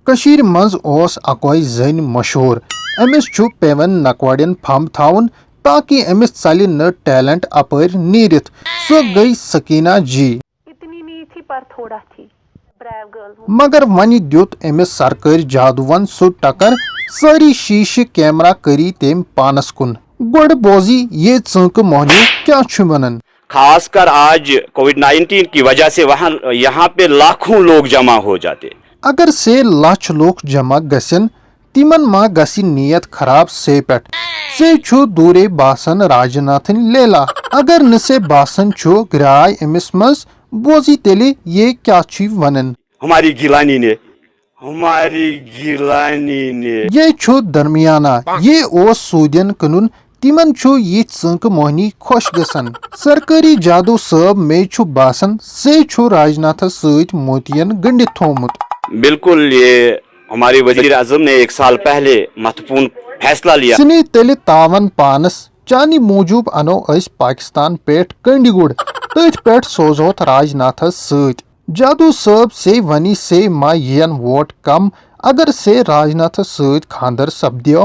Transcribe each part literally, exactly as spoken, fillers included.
کٔشیٖرِ منٛز اوس اکوے زٔنۍ مشہوٗر، أمِس چھُ پیوان نکوڑٮ۪ن پھمب تھاوُن تاکہِ أمِس ژلہِ نہٕ ٹیلنٹ اپٲرۍ نیٖرِتھ۔ سۄ گٔے سکینہ جی۔ اتنی نہیں تھی پر تھوڑا تھی۔ Brave girl ہوں۔ مگر وۄنۍ دیُت أمِس سرکٲرۍ جادوٗون سُہ ٹکر، سٲری شیٖشہٕ کیمرہ کٔری تٔمۍ پانس کُن۔ گۄڈٕ بوزی یہِ ژٲنٛکہٕ مۄہنیو کیٛاہ چھُ ونان۔ खासकर आज कोविड नाइन्टीन की वजह से वहाँ यहाँ पे लाखों लोग जमा हो जाते। اگر سے لچھ لوٗکھ جمع گژھن، تِمن ما گژھِ نیت خراب سے پٮ۪ٹھ؟ سے چھُ دوٗرے باسان راج ناتھن لیلا۔ اگر نہٕ سے باسان چھُ گراے أمِس منٛز، بوزی تیٚلہِ یہِ کیٛاہ چھُے ونان۔ हमारी गिलानी ने हमारी गिलानी ने یہِ چھُ درمیانہ، یہِ اوس سوٗدٮ۪ن کٕنُن، تِمن چھُ یہِ ژٲنٛکہٕ مۄہنی خۄش گژھان۔ سرکٲری جادو صٲب مے چھُ باسان سے چھُ راج ناتھس سۭتۍ موتین گٔنڈِتھ تھوومُت۔ बिल्कुल ये हमारे वजीर आजम ने एक साल पहले महत्वपूर्ण फैसला लिया। سُہ نی تیٚلہِ تاون پانس، چانی موٗجوٗب انو أسۍ پاکستان پٮ۪ٹھ کنڈی گُڑ، تٔتھۍ پٮ۪ٹھ سوزہوتھ راج ناتھس سۭتۍ۔ جادو صٲب سے ونی سے ما یِین ووٹ کم اگر سے راج ناتھس سۭتۍ خانٛدر سپدیو۔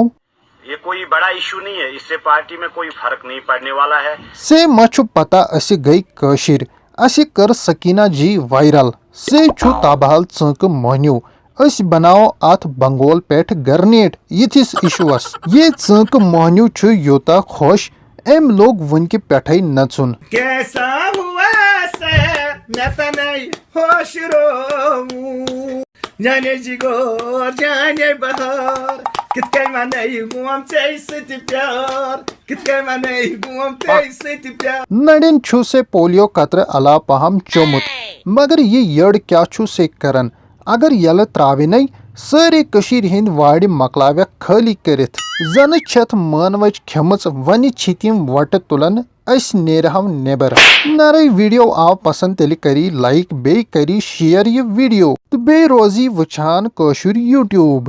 ये कोई बड़ा इशू नहीं है, इससे पार्टी में कोई फर्क नहीं पड़ने वाला है। سے ما چھُ پتہ أسۍ گٔے کٲشِر، اسہِ کٔر سکینہ جی وائرل۔ سے چھُ تابحال ژٲنٛکہٕ مۄہنیو، أسۍ بناوو اتھ بنگول پٮ۪ٹھ گرنیٹ یِتھِس اشوس۔ یہِ ژٲنٛکہٕ مۄہنیو چھُ یوٗتاہ خۄش، أمۍ لوٚگ وٕنکہِ پٮ۪ٹھے نژُن۔ कैसा हुआ से मैं तने होश रोऊं। जाने जिगोर जाने बहार कित कई माने घूम से सित प्यार कित कई माने घूम से सित प्यार। نڑین چھُ سے پولیو قطرٕ علاوٕ پہم چومُت، مگر یہِ یٔڑ کیٛاہ چھُ سے کران؟ اگر یلہٕ ترٛاوِنے، سٲرے کٔشیٖرِ ہٕنٛدۍ وارِ مۄکلاوٮ۪کھ خٲلی کٔرِتھ۔ زنہٕ چھٮ۪تھ مٲنوٕچ کھٮ۪مٕژ، وۄنہِ چھِ تِم وۄٹہٕ تُلان، أسۍ نیرہو نیبر۔ نرے ویڈیو آو پسند تیٚلہِ کٔری لایک، بیٚیہِ کٔری شیئر یہِ ویڈیو تہٕ بیٚیہِ روزی وٕچھان کٲشُر یوٗٹیوب۔